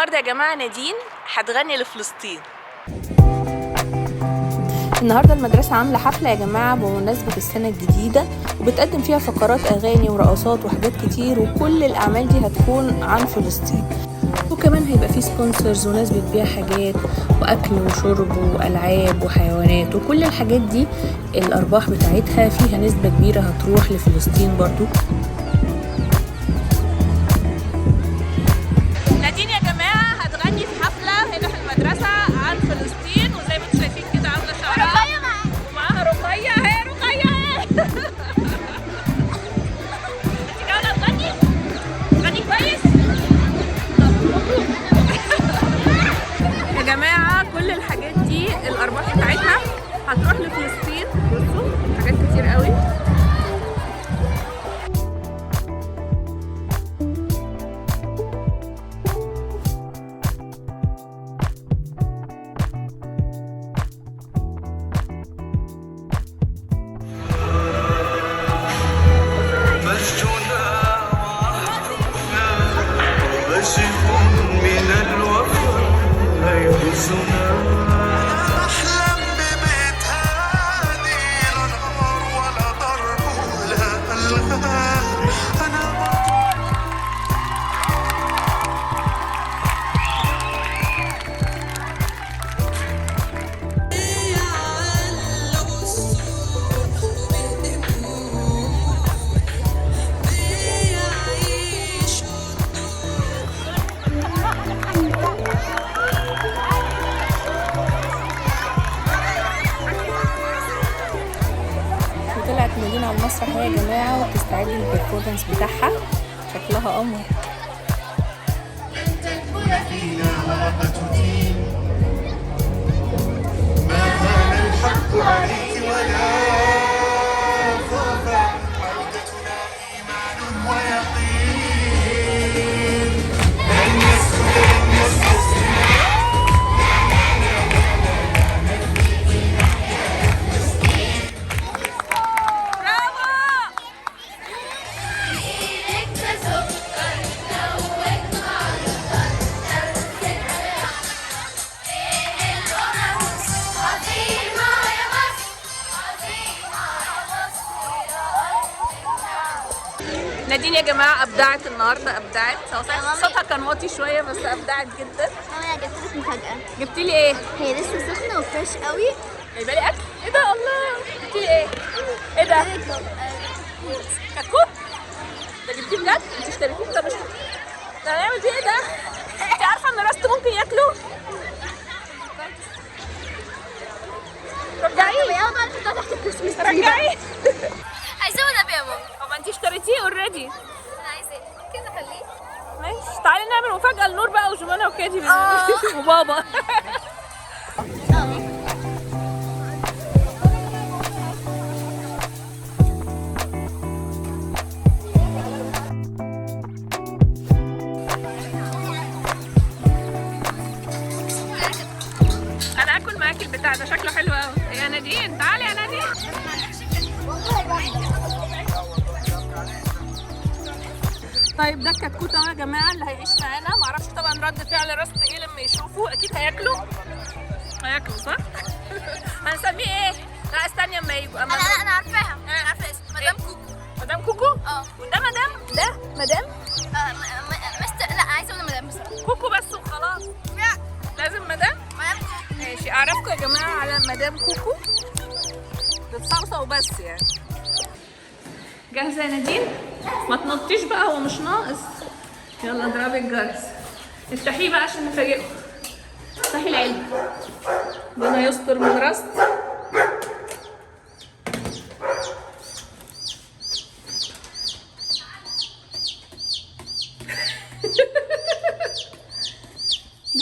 النهارده يا جماعة نادين هتغني لفلسطين. النهارده المدرسة عامله حفلة يا جماعة بمناسبة السنة الجديدة، وبتقدم فيها فقرات اغاني ورقصات وحاجات كتير، وكل الاعمال دي هتكون عن فلسطين. وكمان هيبقى فيه sponsors وناس بتبيع حاجات واكل وشرب والعاب وحيوانات، وكل الحاجات دي الارباح بتاعتها فيها نسبه كبيرة هتروح لفلسطين برضو. نادين يا جماعة هتغني في حفلة هنا في المدرسة عن فلسطين، وزي ما انتم شايفين كده عامله شعرها ومعاها رقيه. اهي رقيه اهي. انت كمان هتغني؟ تغني كويس؟ طب مبروك. يا جماعة كل الحاجات دي الارباح بتاعتها هتروح لفلسطين. بصوا حاجات كتير قوي. مجدنا وعهدنا وشق من الوفاء يهزنا. أحلم ببيت هادي، لا نار ولا ضرب ولا ألغام. أنا بيعلوا السور وبيهدموه، بيعيشوا الدور. وطلعت نادين على المسرح اهي يا جماعة وبتستعد لل performance بتاعها، شكلها قمر. فينا ورقة دين، ما هان الحق عليك ولا خوف، عودتنا إيمان ويقين، لن نسكت لن نستسلم. برافو. عظيمة يا مصر، عظيمة يا مصر، يا أرض. نادين يا جماعة ابدعت النهارده، ابدعت. هو صحيح صوتها كان واطي شوية بس ابدعت جدا. ماما، انا جبت لك مفاجأة. جبتي لي ايه؟ هي لسه سخنة و fresh قوي. جايبه لي اكل؟ ايه ده؟ الله، جبتي لي ايه؟ ايه ده؟ كتكوت؟ ده جبتيه بجد؟ انت اشتريتيه؟ طب مش ده هنعمل فيه ايه ده؟ انت عارفه ان راست ممكن ياكله؟ رجعية. يلا بقى نحطها تحت ال Christmas tree. رجعية. عايزاه والنبي يا ماما. هو ما انت اشتريتيه already. انا عايزاه، ممكن اخليه؟ ماشي، تعالي نعمل مفاجأة لنور بقى وجمانة وكادي وبابا. انا اكل معاكي البتاع ده، شكله حلو قوي. يا نادين تعالي يا نادين. طيب ده الكتكوت اهو يا جماعة اللي هيعيش معانا. معرفش طبعا رد فعل راست ايه لما يشوفه، اكيد هياكله. هياكله صح؟ هنسميه ايه؟ لا استني اما يجوا اما انا عارفاها، انا عارفه اسم مدام كوكو. مدام كوكو؟ اه. وده مدام؟ ده مدام؟ مستر، لا عايزه اقول مدام بصراحة. كوكو بس وخلاص. لا. لازم مدام؟ مدام كوكو. ماشي، اعرفكم يا جماعة على مدام كوكو. بتصوصو بس يعني. جاهزة يا نادين؟ ما تنطيش بقى، هو مش ناقص. يلا اضربي الجرس. افتحيه بقى عشان نفاجئه. افتحي العلبة. ربنا يستر من راست.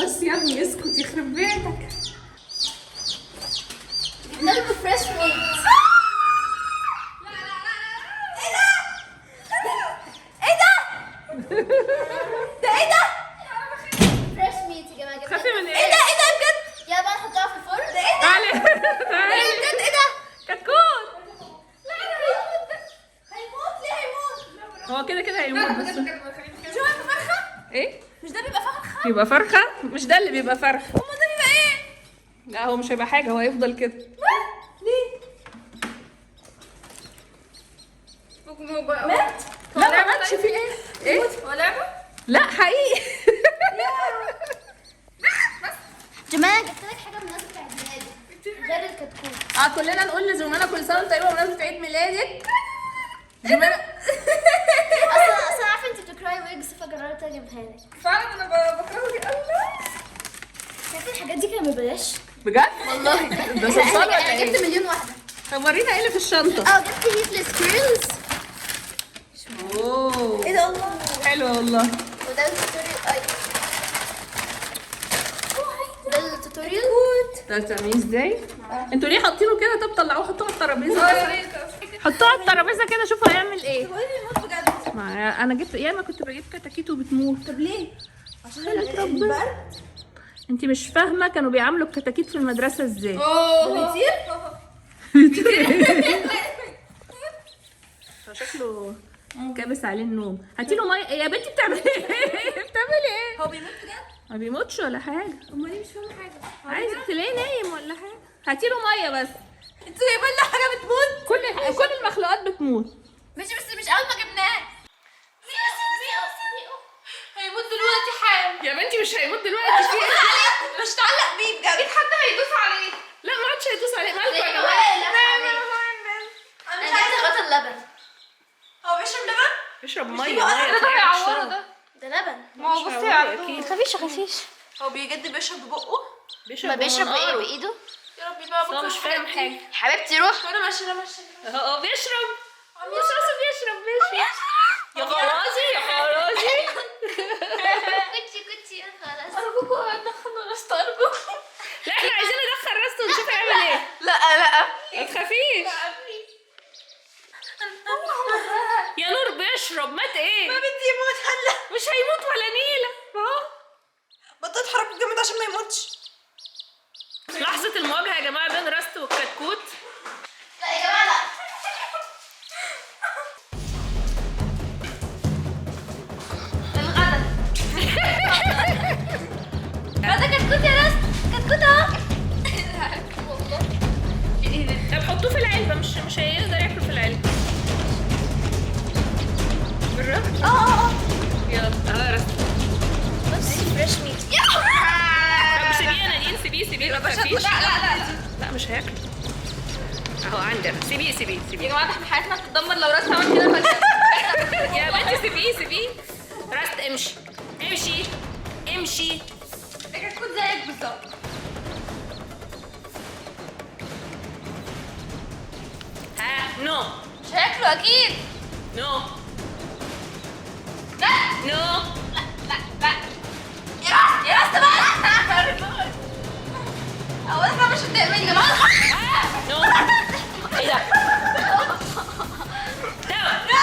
بس يا ابني اسكت يخرب بيتك. نلبس fresh meat. ايه ده؟ ده ايه ده؟ fresh meat يا جماعة. خافي من ايه ايه؟ ده؟ ايه ده بجد؟ يلا بقى نحطها في الفرن. ده ايه ده؟ تعالي تعالي. بجد ايه ده؟ كتكوت. لا ده هيموت، ده هيموت. ليه هيموت؟ هو كده كده هيموت بس. شو فرخة؟ ايه؟ مش ده بيبقى فرخة؟ بيبقى فرخة؟ مش ده اللي بيبقى فرخة. امال ده بيبقى ايه؟ لا هو مش هيبقى حاجة، هو هيفضل كده. ليه؟ مات؟ لا ما ماتش. في ايه؟ ايه؟ هو لعبه؟ لا حقيقي. جماعة جبت لك حاجة بمناسبة عيد ميلادك غير الكتكوت. كلنا نقول لزمانه كل سنة وانت طيبة بمناسبة عيد ميلادك. زمانه اصلا عارفة انت بتكرهي ويجز فقررت اجيبها لك. فعلا انا بكرهه جدا. الله، شايفة الحاجات دي كانت ببلاش؟ بجد؟ والله ده صلصال ولا انا جبت ايه؟ مليون واحدة. طب ورينا ايه اللي في الشنطة. جبت headless curls. اوه ايه ده؟ الله حلوة والله. وده ال tutorial. اي ده ال tutorial. ده تعمليه ازاي؟ انتوا ليه حاطينه كده؟ طب طلعوه حطوه على الترابيزة، حطوه على الترابيزة كده شوفوا هيعمل ايه. قولي الموت بجد. ما انا جبت ياما كنت بجيب كتاكيت وبتموت. طب ليه؟ عشان خلت ربنا. انت مش فاهمه كانوا بيعاملوا الكتاكيت في المدرسة ازاي. بيطير؟ شكله كابس عليه النوم. هاتي له مية يا بنتي. بتعملي ايه؟ بتعملي ايه؟ هو بيموت بجد؟ ما بيموتش ولا حاجة. امال ليه مش فاهمه حاجة؟ عايز تلاقيه نايم ولا حاجة. هاتي له مية بس. انتوا جايبين لنا حاجة بتموت؟ كل المخلوقات بتموت. ماشي بس مش اول ما جبناه. هيموت دلوقتي حالا. يا بنتي مش هيموت دلوقتي. في ايه؟ مش تعلق بيه بجد. اكيد حد هيدوس عليه. لا ما عادش هيدوس عليه. مالكوا يا جماعة؟ انا مش انا عايزه. جبت غطا اللبن. هو بيشرب لبن؟ بيشرب مية. مية ده هيعوره ده. ده لبن. ما هو بصي اكيد خفيش خفيش. هو بجد بيشرب ببقه؟ بيشرب ما بيشرب بايه؟ بمنقاره. بايده. يا ربي بقى بس هو مش فاهم حاجة. حبيبتي روح. انا ماشية انا ماشية. هو بيشرب. بص راسه بيشرب بيشرب. يا خرازي يا خرازي. كوتشي كوتشي خلاص. ارجوكوا دخلوا راس ارجوكوا. لا احنا عايزين ندخل راسه ونشوف هيعمل ايه. لا لا ما تخافيش يا نور. بيشرب. مات ايه؟ ما بدي يموت هلا. مش هيموت ولا نيله. اهو بطلت حركة جامد عشان ما يموتش. لحظة المواجهة يا جماعة بين راست والكتكوت. لا يا جماعة لا. الغدا. غدا كتكوت يا راس. كتكوت اهو. طب حطوه في العلبة، مش هيقدر ياكل في العلبة. بالراحة. اه يلا اهو يا راست. بصي fresh meat. طب سيبيه يا نادين، سيبيه سيبيه ما تخافيش. لا لا لا لا مش هياكل. اهو عندنا. سيبيه سيبيه يا سيبيه. جماعة ده احنا حياتنا هتتدمر لو راس عمل كده فجاة. يا بنتي سيبيه سيبيه. راست امشي امشي امشي. ده كتكوت زيك بالظبط. ها no مش هياكله اكيد. no لا no. لا لا لا يا راس يا راس بقى. هو انا مش متضايق مني يا جماعة. no. ايه ده؟ ده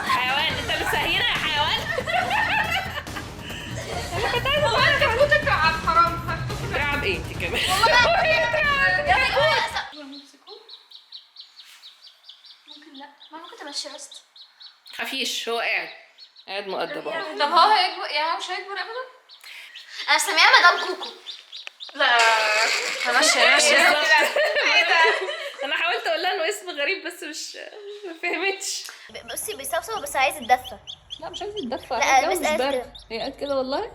حيوان. انت بتسهينا يا حيوان. انا كنت عايزه والله الكتكوت اترعب حرام. تلعب ايه انت كمان؟ يا كتكوت. ممكن لا ما ممكن تمشي راست. خفيش هو قاعد قاعد مؤدب اهو. طب هو هيكبر يعني؟ هو مش هيكبر ابدا؟ انا سامعه مدام كوكو. لا ماشي ماشي. انا حاولت اقول لها انه اسم غريب بس مش ما فهمتش. بصي بيصوصو بس عايز يتدفى. لا مش عايزه تدفع. لا، الجو بس مش قالت برد. كده. هي قالت كده والله.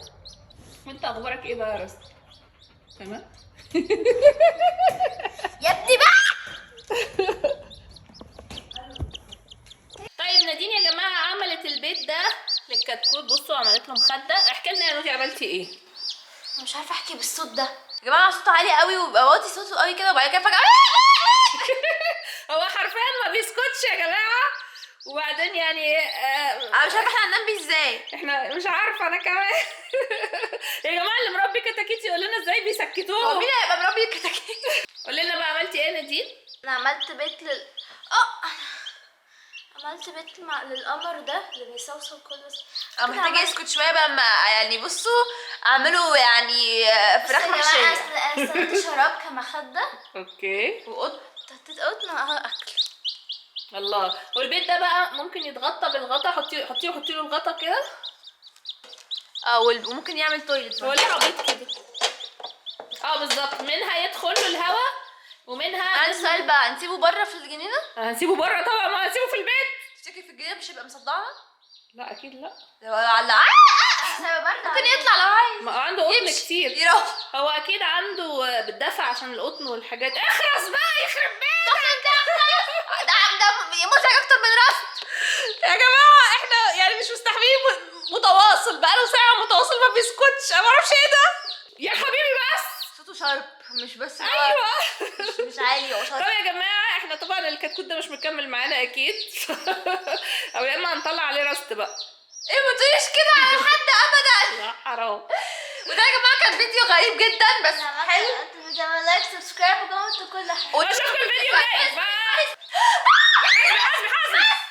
انت اخبارك ايه بقى يا راست؟ تمام. يا ابني بقى. طيب نادين يا جماعة عملت البيت ده للكتكوت. بصوا عملت له مخده. احكي لنا يا نوتي عملتي ايه؟ أنا مش عارفه احكي بالصوت ده. يا جماعة صوته عالي قوي وبقى واطي صوته قوي كده وبعد كده فجاة هو حرفيا ما بيسكتش يا جماعة. وبعدين يعني انا مش عارفه احنا هننام بيه ازاي. احنا مش عارفه انا كمان. يا جماعة اللي مربي كتاكيت يقول لنا ازاي بيسكتوه. هو مين هيبقى مربي الكتاكيت؟ قول لنا بقى عملتي ايه يا نادين؟ انا عملت بيت لل عملت بيت مع للقمر ده اللي بيصوصو كل انا محتاجه اسكت شوية بقى. ما يعني بصوا اعملوا يعني فراخ محشيه. انا استخدمت شراب كمخده. okay وقط. حطيت قطن اهو اكل. الله. والبيت ده بقى ممكن يتغطى بالغطا. حطيه حطيه حطي له الغطا كده. اه، وممكن يعمل toilet. هو ليه عبيط كده؟ اه بالظبط، منها يدخل له الهواء ومنها عندي سؤال بقى، نسيبه بره في الجنينه؟ هنسيبه بره طبعا، ما هنسيبه في البيت. تفتكري في الجنينة مش هيبقى مصدعنا؟ لا اكيد لا. لو على ممكن يطلع لو عايز. ما عنده قطن يمشي. كتير. يروح. هو اكيد عنده بالدفع عشان القطن والحاجات. اخرس بقى يخرب بيتك. ده مزعج اكتر من Rust. يا جماعة احنا يعني مش مستحملين، متواصل بقاله ساعة متواصل ما بيسكتش، انا ما اعرفش ايه ده يا حبيبي بس. صوته sharp، مش بس هو ايوه. مش عالي، هو طب sharp. يا جماعة احنا طبعا الكتكوت ده مش مكمل معانا اكيد، او يا اما هنطلع عليه Rust بقى. ايه، ما تقوليش كده على حد ابدا. لا حرام. وده يا جماعة كان فيديو غريب جدا بس حلو. انتوا تعملوا like، subscribe و comment وكل حاجه. اشوفكم الفيديو الجاي. bye. حاسبي حاسبي حاسبي.